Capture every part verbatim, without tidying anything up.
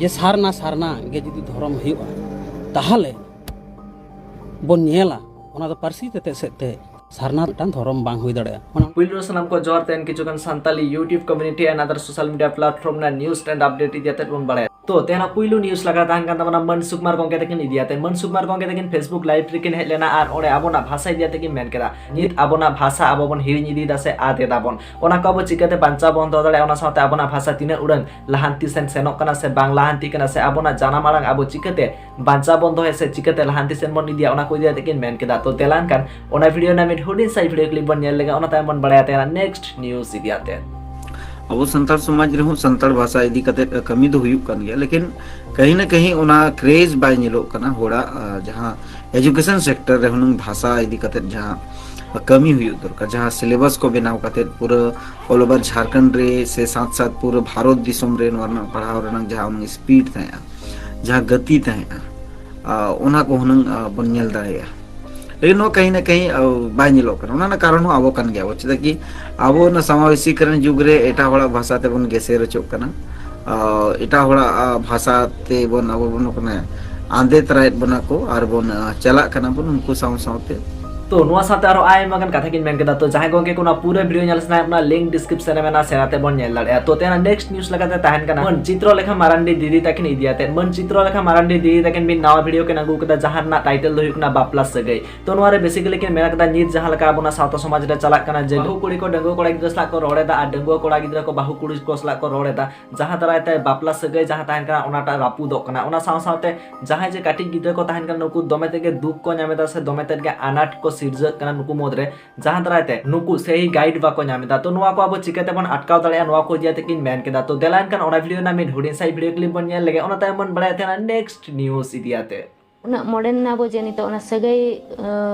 ᱡᱮ ᱥᱟᱨᱱᱟ ᱥᱟᱨᱱᱟ ᱜᱮ ᱡᱩᱫᱤ ᱫᱷᱚᱨᱚᱢ ᱦᱩᱭᱩᱜᱼᱟ, ᱛᱟᱦᱚᱞᱮ ᱵᱚᱱ ᱧᱮᱞᱟ ᱚᱱᱟ ᱫᱚ ᱯᱟᱹᱨᱥᱤ ᱛᱮᱛᱮᱫ ᱥᱮᱫ ᱛᱮ ᱥᱟᱨᱱᱟ ᱢᱤᱫᱴᱟᱝ ᱫᱷᱚᱨᱚᱢ ᱵᱟᱝ ᱦᱩᱭ ᱫᱟᱲᱮᱭᱟᱜᱼᱟ᱾ ᱚᱱᱟ ᱯᱩᱭᱞᱩ ᱨᱮ ᱥᱟᱱᱟᱢ ᱠᱚ ᱡᱚᱦᱟᱨ, ᱛᱮᱦᱮᱧ ᱠᱤᱪᱷᱩ ᱜᱟᱱ Santali YouTube community and other social media platform ᱨᱮᱱᱟᱜ news and update ᱤᱫᱤ ᱠᱟᱛᱮ ᱵᱚᱱ ᱵᱟᱲᱟᱭᱟ᱾ ᱛᱚ ᱛᱮᱦᱮᱧᱟᱜ ᱯᱩᱭᱞᱩ news ᱞᱮᱠᱟ ᱛᱟᱦᱮᱱ ᱠᱟᱱ ᱛᱟᱵᱚᱱᱟ ᱢᱟᱹᱱ ᱥᱩᱠᱢᱟᱨ ᱜᱚᱢᱠᱮ ᱛᱟᱹᱠᱤᱱ ᱤᱫᱤ ᱠᱟᱛᱮ᱾ ᱢᱟᱹᱱ ᱥᱩᱠᱢᱟᱨ ᱜᱚᱢᱠᱮ ᱛᱟᱹᱠᱤᱱ Facebook live ᱨᱮᱠᱤᱱ ᱦᱮᱡ ᱞᱮᱱᱟ ᱟᱨ ᱚᱸᱰᱮ ᱟᱵᱚᱱᱟᱜ ᱵᱷᱟᱥᱟ ᱤᱫᱤ ᱠᱟᱛᱮ ᱠᱤᱱ ᱢᱮᱱ ᱠᱮᱫᱟ, ᱱᱤᱛ ᱟᱵᱚᱱᱟᱜ ᱵᱷᱟᱥᱟ ᱟᱵᱚ ᱵᱚᱱ ᱦᱤᱲᱤᱧ ᱤᱫᱤᱭᱮᱫᱟ ᱥᱮ ᱟᱫ ᱮᱫᱟ ᱵᱚᱱ, ᱚᱱᱟ ᱠᱚ ᱟᱵᱚ ᱪᱤᱠᱟᱹᱛᱮ ᱵᱟᱧᱪᱟᱣ ᱵᱚᱱ ᱫᱚᱦᱚ ᱫᱟᱲᱮᱭᱟᱜᱼᱟ, ᱚᱱᱟ ᱥᱟᱶᱛᱮ ᱟᱵᱚᱱᱟᱜ ᱵᱷᱟᱥᱟ ᱛᱤᱱᱟᱹᱜ ᱩᱰᱟᱹᱝ ᱞᱟᱦᱟᱱᱛᱤ ᱥᱮᱱ ᱥᱮᱱᱚᱜ ᱠᱟᱱᱟ ᱥᱮ ᱵᱟᱝ ᱞᱟᱦᱟᱱᱛᱤ ᱠᱟᱱᱟ ᱥᱮ ᱟᱵᱚᱱᱟᱜ ᱡᱟᱱᱟᱢ ᱟᱲᱟᱝ ᱟᱵᱚ ᱪᱤᱠᱟᱹᱛᱮ ᱵᱟᱧᱪᱟᱣ ᱵᱚᱱ ᱫᱚᱦᱚᱭᱟ ᱥᱮ ᱪᱤᱠᱟᱹᱛᱮ ᱞᱟᱦᱟᱱᱛᱤ ᱥᱮᱱ ᱵᱚᱱ ᱤᱫᱤᱭᱟ, ᱚᱱᱟ ᱠᱚ ᱤᱫᱤ ᱠᱟᱛᱮ ᱠᱤᱱ ᱢᱮᱱ ᱠᱮᱫᱟ᱾ ᱛᱚ ᱫᱮᱞᱟ ᱮᱱᱠᱷᱟᱱ ᱚᱱᱟ video ᱨᱮᱱᱟᱜ ᱢᱤᱫ ᱦᱩᱰᱤᱧ ᱥᱟᱹᱦᱤᱡ video clip ᱵᱚᱱ ᱧᱮᱞ ᱞᱮᱜᱮ, ᱚᱱᱟ ᱛᱟᱭᱚᱢ ᱵᱚᱱ ᱵᱟᱲᱟᱭᱟ ᱛᱮᱦᱮᱧᱟᱜ next news ᱤᱫᱤ ᱠᱟᱛᱮ᱾ ᱟᱵᱚ ᱥᱟᱱᱛᱟᱲ ᱥᱚᱢᱟᱡᱽ ᱨᱮᱦᱚᱸ ᱥᱟᱱᱛᱟᱲ ᱵᱷᱟᱥᱟ ᱤᱫᱤ ᱠᱟᱛᱮ ᱠᱟᱹᱢᱤ ᱫᱚ ᱦᱩᱭᱩᱜ ᱠᱟᱱ ᱜᱮᱭᱟ, ᱞᱮᱠᱤᱱ ᱠᱟᱹᱦᱤ ᱱᱟ ᱠᱟᱹᱦᱤ ᱚᱱᱟ craze ᱵᱟᱭ ᱧᱮᱞᱚᱜ ᱠᱟᱱᱟ ᱦᱚᱲᱟᱜ᱾ ᱟᱸ, ᱡᱟᱦᱟᱸ education sector ᱨᱮ ᱦᱩᱱᱟᱹᱝ ᱵᱷᱟᱥᱟ ᱤᱫᱤ ᱠᱟᱛᱮ ᱡᱟᱦᱟᱸ ᱠᱟᱹᱢᱤ ᱦᱩᱭᱩᱜ ᱫᱚᱨᱠᱟᱨ, ᱡᱟᱦᱟᱸ syllabus ᱠᱚ ᱵᱮᱱᱟᱣ ᱠᱟᱛᱮ ᱯᱩᱨᱟᱹ all over ᱡᱷᱟᱲᱠᱷᱚᱸᱰ ᱨᱮ ᱥᱮ ᱥᱟᱛ ᱥᱟᱛ ᱯᱩᱨᱟᱹ ᱵᱷᱟᱨᱚᱛ ᱫᱤᱥᱚᱢ ᱨᱮ ᱱᱚᱣᱟ ᱨᱮᱱᱟᱜ ᱯᱟᱲᱦᱟᱣ ᱨᱮᱱᱟᱜ ᱡᱟᱦᱟᱸ ᱩᱱᱟᱹᱝ speed ᱛᱟᱦᱮᱸᱜᱼᱟ, ᱡᱟᱦᱟᱸ ᱜᱟᱹᱛᱤ ᱛᱟᱦᱮᱸᱜᱼᱟ, ᱟᱸ, ᱚᱱᱟ ᱠᱚ ᱦᱩᱱᱟᱹᱝ, ᱟᱸ, ᱵᱚᱱ ᱧᱮᱞ ᱫᱟᱲᱮᱭᱟᱜᱼᱟ᱾ ᱞᱮᱠᱤᱱ ᱱᱚᱣᱟ ᱠᱟᱹᱦᱤ ᱱᱟ ᱠᱟᱹᱦᱤ, ᱟᱸ, ᱵᱟᱭ ᱧᱮᱞᱚᱜ ᱠᱟᱱᱟ᱾ ᱚᱱᱟ ᱨᱮᱱᱟᱜ ᱠᱟᱨᱚᱱ ᱦᱚᱸ ᱟᱵᱚ ᱠᱟᱱ ᱜᱮᱭᱟ ᱵᱚ, ᱪᱮᱫᱟᱜ ᱠᱤ ᱟᱵᱚ ᱚᱱᱟ ᱥᱟᱢᱟᱵᱮᱥᱤᱠᱨᱚᱱ ᱡᱩᱜᱽ ᱨᱮ ᱮᱴᱟᱜ ᱦᱚᱲᱟᱜ ᱵᱷᱟᱥᱟ ᱛᱮᱵᱚᱱ ᱜᱮᱥᱮᱨ ᱦᱚᱪᱚᱜ ᱠᱟᱱᱟ᱾ ᱟᱸ, ᱮᱴᱟᱜ ᱦᱚᱲᱟᱜ, ᱟᱸ, ᱵᱷᱟᱥᱟ ᱛᱮᱵᱚᱱ ᱟᱵᱚ ᱵᱚᱱ ᱚᱱᱮ ᱟᱸᱫᱮ ᱛᱚᱨᱟᱭᱮᱫ ᱵᱚᱱᱟ ᱠᱚ ᱟᱨ ᱵᱚᱱ, ᱟᱸ, ᱪᱟᱞᱟᱜ ᱠᱟᱱᱟ ᱵᱚᱱ ᱩᱱᱠᱩ ᱥᱟᱶ ᱥᱟᱶᱛᱮ᱾ ᱛᱚ ᱱᱚᱣᱟ ᱥᱟᱶᱛᱮ ᱟᱨᱚ ᱟᱭᱢᱟ ᱜᱟᱱ ᱠᱟᱛᱷᱟ ᱠᱤᱱ ᱢᱮᱱ ᱠᱮᱫᱟ᱾ ᱛᱚ ᱡᱟᱦᱟᱸᱭ ᱜᱚᱝᱠᱮ ᱠᱚ ᱚᱱᱟ ᱯᱩᱨᱟᱹ video ᱧᱮᱞ ᱥᱟᱱᱟᱭᱮᱫ ᱵᱚᱱᱟ, link description ᱨᱮ ᱢᱮᱱᱟᱜᱼᱟ, ᱥᱮᱱ ᱠᱟᱛᱮ ᱵᱚᱱ ᱧᱮᱞ ᱫᱟᱲᱮᱭᱟᱜᱼᱟ᱾ ᱛᱚ ᱛᱮᱦᱮᱧᱟᱜ next news ᱞᱮᱠᱟᱛᱮ ᱛᱟᱦᱮᱱ ᱠᱟᱱᱟ ᱢᱟᱹᱱ ᱪᱤᱛᱨᱚᱞᱮᱠᱷᱟ ᱢᱟᱨᱟᱱᱰᱤ ᱫᱤᱫᱤ ᱛᱟᱹᱠᱤᱱ ᱤᱫᱤ ᱠᱟᱛᱮ᱾ ᱢᱟᱹᱱ ᱪᱤᱛᱨᱚᱞᱮᱠᱷᱟ ᱢᱟᱨᱟᱱᱰᱤ ᱫᱤᱫᱤ ᱛᱟᱹᱠᱤᱱ ᱢᱤᱫ ᱱᱟᱣᱟ video ᱠᱤᱱ ᱟᱹᱜᱩ ᱠᱮᱫᱟ, ᱡᱟᱦᱟᱸ ᱨᱮᱱᱟᱜ title ᱫᱚ ᱦᱩᱭᱩᱜ ᱠᱟᱱᱟ ᱵᱟᱯᱞᱟ ᱥᱟᱹᱜᱟᱹᱭ᱾ ᱛᱚ ᱱᱚᱣᱟ ᱨᱮ basically ᱠᱤᱱ ᱢᱮᱱ ᱠᱟᱫᱟ, ᱱᱤᱛ ᱡᱟᱦᱟᱸ ᱞᱮᱠᱟ ᱟᱵᱚᱱᱟᱜ ᱥᱟᱶᱛᱟ ᱥᱚᱢᱟᱡᱽ ᱨᱮ ᱪᱟᱞᱟᱜ ᱠᱟᱱᱟ ᱡᱮ ᱵᱟᱹᱦᱩ ᱠᱩᱲᱤ ᱠᱚ ᱰᱟᱺᱜᱩᱣᱟᱹ ᱠᱚᱲᱟ ᱜᱤᱫᱽᱨᱟᱹ ᱥᱟᱞᱟᱜ ᱠᱚ ᱨᱚᱲ ᱮᱫᱟ ᱟᱨ ᱰᱟᱺᱜᱩᱣᱟᱹ ᱠᱚᱲᱟ ᱜᱤᱫᱽᱨᱟᱹ ᱠᱚ ᱵᱟᱹᱦᱩ ᱠᱩᱲᱤ ᱠᱚ ᱥᱟᱞᱟᱜ ᱠᱚ ᱨᱚᱲ ᱮᱫᱟ, ᱡᱟᱦᱟᱸ ᱫᱟᱨᱟᱭ ᱛᱮ ᱵᱟᱯᱞᱟ ᱥᱟᱹᱜᱟᱹᱭ ᱡᱟᱦᱟᱸ ᱛᱟᱦᱮᱱ ᱠᱟᱱᱟ ᱚᱱᱟᱴᱟᱜ ᱨᱟᱹᱯᱩᱫᱚᱜ ᱠᱟᱱᱟ᱾ ᱚᱱᱟ ᱥᱟᱶ ᱥᱟᱶᱛᱮ ᱡᱟᱦᱟᱸᱭ ᱡᱮ ᱠᱟᱹᱴᱤᱡ ᱜᱤᱫᱽᱨᱟᱹ ᱠᱚ ᱛᱟᱦᱮᱱ ᱠᱟᱱᱟ ᱱᱩᱠᱩ ᱫᱚᱢᱮ ᱛᱮᱜᱮ ᱫᱩᱠ ᱠᱚ ᱧᱟᱢ ᱮᱫᱟ ᱥᱮ ᱫᱚᱢᱮ ᱛᱮᱫ ᱜᱮ ᱟᱱᱟᱴ ᱠᱚ ᱥᱤᱨᱡᱟᱹᱜ ᱠᱟᱱᱟ ᱱᱩᱠᱩ ᱢᱩᱫᱽᱨᱮ, ᱡᱟᱦᱟᱸ ᱫᱟᱨᱟᱭ ᱛᱮ ᱱᱩᱠᱩ ᱥᱮᱭ guide ᱵᱟᱠᱚ ᱧᱟᱢ ᱮᱫᱟ᱾ ᱛᱚ ᱱᱚᱣᱟ ᱠᱚ ᱟᱵᱚ ᱪᱤᱠᱟᱹ ᱛᱮᱵᱚᱱ ᱟᱴᱠᱟᱣ ᱫᱟᱲᱮᱭᱟᱜᱼᱟ, ᱱᱚᱣᱟ ᱠᱚ ᱤᱫᱤ ᱠᱟᱛᱮ ᱠᱤᱱ ᱢᱮᱱ ᱠᱮᱫᱟ᱾ ᱛᱚ ᱫᱮᱞᱟ ᱮᱱᱠᱷᱟᱱ ᱚᱱᱟ video ᱨᱮᱱᱟᱜ ᱢᱤᱫ ᱦᱩᱰᱤᱧ ᱥᱟᱹᱦᱤᱡ video clip ᱵᱚᱱ ᱧᱮᱞ ᱞᱮᱜᱮ, ᱚᱱᱟ ᱛᱟᱭᱚᱢ ᱵᱚᱱ ᱵᱟᱲᱟᱭᱟ ᱛᱟᱦᱮᱱᱟ next news ᱤᱫᱤ ᱠᱟᱛᱮ᱾ ᱩᱱᱟᱹᱜ ᱢᱚᱰᱟᱨᱱ ᱱᱟᱵᱚ ᱡᱮ ᱱᱤᱛᱚᱜ ᱚᱱᱟ ᱥᱟᱹᱜᱟᱹᱭ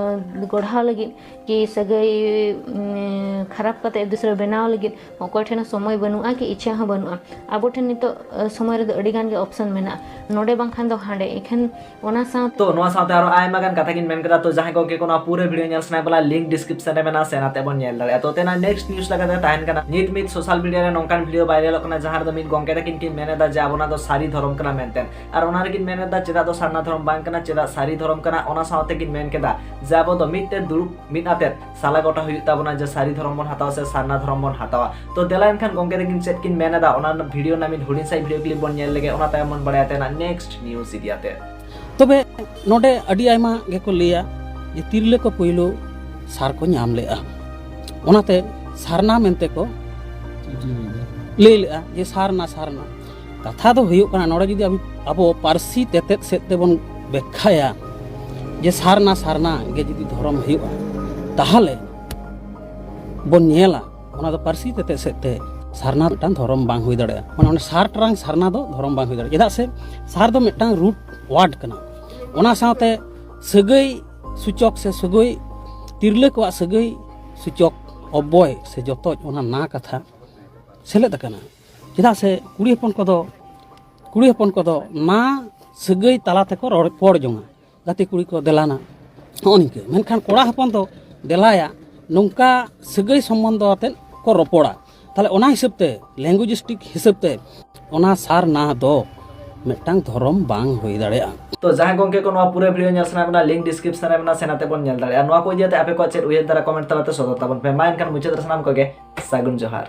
ᱜᱚᱲᱦᱟᱣ ᱞᱟᱹᱜᱤᱫ ᱠᱤ ᱥᱟᱹᱜᱟᱹᱭ ᱠᱷᱟᱨᱟᱯ ᱠᱟᱛᱮ ᱫᱩᱥᱨᱟᱹ ᱵᱮᱱᱟᱣ ᱞᱟᱹᱜᱤᱫ ᱚᱠᱚᱭ ᱴᱷᱮᱱ ᱦᱚᱸ ᱥᱚᱢᱚᱭ ᱵᱟᱹᱱᱩᱜᱼᱟ ᱠᱤ ᱤᱪᱪᱷᱟ ᱦᱚᱸ ᱵᱟᱹᱱᱩᱜᱼᱟ᱾ ᱟᱵᱚ ᱴᱷᱮᱱ ᱱᱤᱛᱚᱜ ᱥᱚᱢᱚᱭ ᱨᱮᱫᱚ ᱟᱹᱰᱤ ᱜᱟᱱ ᱜᱮ ᱚᱯᱥᱚᱱ ᱢᱮᱱᱟᱜᱼᱟ, ᱱᱚᱰᱮ ᱵᱟᱝᱠᱷᱟᱱ ᱫᱚ ᱦᱟᱸᱰᱮ᱾ ᱮᱱᱠᱷᱟᱱ ᱚᱱᱟ ᱥᱟᱶᱛᱮ ᱛᱚ ᱱᱚᱣᱟ ᱥᱟᱶᱛᱮ ᱟᱨᱚ ᱟᱭᱢᱟ ᱜᱟᱱ ᱠᱟᱛᱷᱟ ᱜᱤᱧ ᱢᱮᱱ ᱠᱮᱫᱟ᱾ ᱛᱚ ᱡᱟᱦᱟᱸᱭ ᱜᱚᱝᱠᱮ ᱠᱚ ᱱᱚᱣᱟ ᱯᱩᱨᱟᱹ ᱵᱷᱤᱰᱤᱭᱳ ᱧᱮᱞ ᱥᱟᱱᱟᱭᱮᱫ ᱵᱚᱱᱟ, ᱞᱤᱝᱠ ᱰᱤᱥᱠᱨᱤᱯᱥᱚᱱ ᱨᱮ ᱢᱮᱱᱟᱜᱼᱟ, ᱥᱮᱱ ᱟᱛᱮ ᱵᱚᱱ ᱧᱮᱞ ᱫᱟᱲᱮᱭᱟᱜᱼᱟ᱾ ᱛᱚ ᱛᱮᱱᱟᱜ ᱱᱮᱠᱥᱴ ᱱᱤᱭᱩᱡᱽ ᱞᱮᱠᱟᱛᱮ ᱛᱟᱦᱮᱱ ᱠᱟᱱᱟ, ᱱᱤᱛ ᱢᱤᱫ ᱥᱳᱥᱟᱞ ᱢᱤᱰᱤᱭᱟ ᱨᱮ ᱱᱚᱝᱠᱟᱱ ᱵᱷᱤᱰᱤᱭᱳ ᱵᱷᱟᱭᱨᱟᱞᱚᱜ ᱠᱟᱱᱟ, ᱡᱟᱦᱟᱸ ᱨᱮᱫᱚ ᱢᱤᱫ ᱜᱚᱝᱠᱮ ᱛᱟᱹᱠᱤᱱ ᱠᱤᱱ ᱢᱮᱱ ᱮᱫᱟ ᱡᱮ ᱟᱵᱚᱱᱟᱜ ᱫᱚ ᱥᱟᱹᱨᱤ ᱫᱷᱚᱨᱚᱢ ᱠᱟᱱᱟ ᱢᱮᱱᱛᱮ᱾ ᱟᱨ ᱚᱱᱟ ᱨᱮᱠᱤᱱ ᱢᱮᱱ ᱮᱫᱟ ᱪᱮᱫᱟᱜ ᱫᱚ ᱥᱟᱨᱱᱟ ᱫᱷᱚᱨᱚᱢ ᱵᱟᱝ ᱠᱟᱱᱟ, ᱪᱮᱫᱟᱜ ᱥᱟᱹᱨᱤ ᱫᱷᱚᱨᱚᱢ ᱠᱟᱱᱟ᱾ ᱚᱱᱟ ᱥᱟᱶᱛᱮ ᱠᱤᱱ ᱢᱮᱱ ᱠᱮᱫᱟ ᱡᱮ ᱟᱵᱚ ᱫᱚ ᱢᱤᱫ ᱛᱮ ᱫᱩᱲᱩᱵ ᱢᱤᱫ ᱟᱛᱮᱫ ᱥᱟᱞᱟ ᱜᱚᱴᱟ ᱦᱩᱭᱩᱜ ᱛᱟᱵᱚᱱᱟ ᱡᱮ ᱥᱟᱹᱨᱤ ᱫᱷᱚᱨᱚᱢ ᱵᱚᱱ ᱦᱟᱛᱟᱣᱟ ᱥᱮ ᱥᱟᱨᱱᱟ ᱫᱷᱚᱨᱚᱢ ᱵᱚᱱ ᱦᱟᱛᱟᱣᱟ᱾ ᱛᱚ ᱫᱮᱞᱟ ᱮᱱᱠᱷᱟᱱ ᱜᱚᱝᱠᱮ ᱛᱟᱹᱠᱤᱱ ᱪᱮᱫ ᱠᱤᱱ ᱢᱮᱱ ᱮᱫᱟ, ᱚᱱᱟ ᱵᱷᱤᱰᱤᱭᱳ ᱨᱮᱱᱟᱜ ᱢᱤᱫ ᱦᱩᱰᱤᱧ ᱥᱟᱺᱦᱤᱡ ᱵᱷᱤᱰᱤᱭᱳ ᱠᱞᱤᱯ ᱵᱚᱱ ᱧᱮᱞ ᱞᱮᱜᱮ, ᱚᱱᱟ ᱛᱟᱭᱚᱢ ᱵᱚᱱ ᱵᱟᱲᱟᱭᱟ ᱛᱮᱱᱟᱜ ᱱᱮᱠᱥᱴ ᱱᱤᱭᱩᱡᱽ ᱤᱫᱤ ᱟᱛᱮ᱾ ᱛᱚᱵᱮ ᱱᱚᱰᱮ ᱟᱹᱰᱤ ᱟᱭᱢᱟ ᱜᱮᱠᱚ ᱞᱟᱹᱭᱟ ᱡᱮ ᱛᱤᱨᱞᱟᱹ ᱠᱚ ᱯᱳᱭᱞᱳ ᱥᱟᱨ ᱠᱚ ᱧᱟᱢ ᱞᱮᱜᱼᱟ, ᱚᱱᱟᱛᱮ ᱥᱟᱨᱱᱟ ᱢᱮᱱᱛᱮ ᱠᱚ ᱞᱟᱹᱭ ᱞᱮᱜᱼᱟ ᱡᱮ ᱥᱟᱨᱱᱟ ᱥᱟᱨᱱᱟ᱾ ᱠᱟᱛᱷᱟ ᱫᱚ ᱦᱩᱭᱩᱜ ᱠᱟᱱᱟ, ᱱᱚᱰᱮ ᱡᱩᱫᱤ ᱟᱵᱚ, ᱟᱵᱚ ᱯᱟᱹᱨᱥᱤ ᱛᱮᱛᱮᱫ ᱥᱮᱫ ᱛᱮᱵᱚᱱ ᱵᱮᱠᱠᱷᱟᱭᱟ ᱡᱮ ᱥᱟᱨᱱᱟ ᱥᱟᱨᱱᱟ ᱜᱮ ᱡᱩᱫᱤ ᱫᱷᱚᱨᱚᱢ ᱦᱩᱭᱩᱜᱼᱟ, ᱛᱟᱦᱚᱞᱮ ᱵᱚᱱ ᱧᱮᱞᱟ ᱚᱱᱟ ᱫᱚ ᱯᱟᱹᱨᱥᱤ ᱛᱮᱛᱮᱫ ᱥᱮᱫ ᱛᱮ ᱥᱟᱨᱱᱟ ᱢᱤᱫᱴᱟᱝ ᱫᱷᱚᱨᱚᱢ ᱵᱟᱝ ᱦᱩᱭ ᱫᱟᱲᱮᱭᱟᱜᱼᱟ᱾ ᱢᱟᱱᱮ ᱚᱱᱟ ᱥᱟᱨ ᱴᱟᱲᱟᱝ ᱥᱟᱨᱱᱟ ᱫᱚ ᱫᱷᱚᱨᱚᱢ ᱵᱟᱝ ᱦᱩᱭ ᱫᱟᱲᱮᱭᱟᱜᱼᱟ, ᱪᱮᱫᱟᱜ ᱥᱮ ᱥᱟᱨ ᱫᱚ ᱢᱤᱫᱴᱟᱝ ᱨᱩᱴ ᱣᱟᱨᱰ ᱠᱟᱱᱟ᱾ ᱚᱱᱟ ᱥᱟᱶᱛᱮ ᱥᱟᱹᱜᱟᱹᱭ ᱥᱩᱪᱚᱠ ᱥᱮ ᱥᱟᱹᱜᱟᱹᱭ, ᱛᱤᱨᱞᱟᱹ ᱠᱚᱣᱟᱜ ᱥᱟᱹᱜᱟᱹᱭ ᱥᱩᱪᱚᱠ ᱚᱵᱵᱚᱭ ᱥᱮ ᱡᱚᱛᱚᱡ, ᱚᱱᱟ ᱱᱟ ᱠᱟᱛᱷᱟ ᱥᱮᱞᱮᱫ ᱟᱠᱟᱱᱟ᱾ ᱪᱮᱫᱟᱜ ᱥᱮ ᱠᱩᱲᱤ ᱦᱚᱯᱚᱱ ᱠᱚᱫᱚ ᱠᱩᱲᱤ ᱦᱚᱯᱚᱱ ᱠᱚᱫᱚ ᱱᱟ ᱥᱟᱹᱜᱟᱹᱭ ᱛᱟᱞᱟ ᱛᱮᱠᱚ ᱨᱚᱯᱚᱲ ᱡᱚᱝᱟ, ᱜᱟᱛᱮ ᱠᱩᱲᱤ ᱠᱚ ᱫᱮᱞᱟᱱᱟ, ᱱᱚᱜᱼᱚ ᱱᱤᱝᱠᱟᱹ᱾ ᱢᱮᱱᱠᱷᱟᱱ ᱠᱚᱲᱟ ᱦᱚᱯᱚᱱ ᱫᱚ ᱫᱮᱞᱟᱭᱟ ᱱᱚᱝᱠᱟ ᱥᱟᱹᱜᱟᱹᱭ ᱥᱚᱢᱵᱚᱱᱫᱷᱚ ᱟᱛᱮᱫ ᱠᱚ ᱨᱚᱯᱚᱲᱟ᱾ ᱛᱟᱦᱞᱮ ᱚᱱᱟ ᱦᱤᱥᱟᱹᱵ ᱛᱮ ᱞᱤᱝᱜᱩᱭᱤᱥᱴᱤᱠ ᱦᱤᱥᱟᱹᱵ ᱛᱮ ᱚᱱᱟ ᱥᱟᱨ ᱱᱟ ᱫᱚ ᱢᱤᱫᱴᱟᱝ ᱫᱷᱚᱨᱚᱢ ᱵᱟᱝ ᱦᱩᱭ ᱫᱟᱲᱮᱭᱟᱜᱼᱟ᱾ ᱛᱚ ᱡᱟᱦᱟᱸᱭ ᱜᱚᱝᱠᱮ ᱠᱚ ᱱᱚᱣᱟ ᱯᱩᱨᱟᱹ ᱵᱷᱤᱰᱤᱭᱳ ᱧᱮᱞ ᱥᱟᱱᱟᱭᱮᱫ ᱵᱚᱱᱟ, ᱞᱤᱝᱠ ᱰᱤᱥᱠᱨᱤᱯᱥᱚᱱ ᱨᱮ ᱢᱮᱱᱟᱜᱼᱟ, ᱥᱮᱱ ᱟᱛᱮ ᱵᱚᱱ ᱧᱮᱞ ᱫᱟᱲᱮᱭᱟᱜᱼᱟ᱾ ᱱᱚᱣᱟ ᱠᱚ ᱤᱫᱤ ᱟᱛᱮ ᱟᱯᱮ ᱠᱚᱣᱟᱜ ᱪᱮᱫ ᱩᱭᱦᱟᱹᱨ ᱫᱷᱟᱨᱟ ᱠᱚᱢᱮᱱᱴ ᱛᱟᱞᱟᱛᱮ ᱥᱚᱫᱚᱨ ᱛᱟᱵᱚᱱ ᱯᱮ᱾ ᱢᱟ ᱮᱱᱠᱷᱟᱱ ᱢᱩᱪᱟᱹᱫ ᱨᱮ ᱥᱟᱱᱟᱢ ᱠᱚᱜᱮ ᱥᱟᱹᱜᱩᱱ ᱡᱚᱦᱟᱨ᱾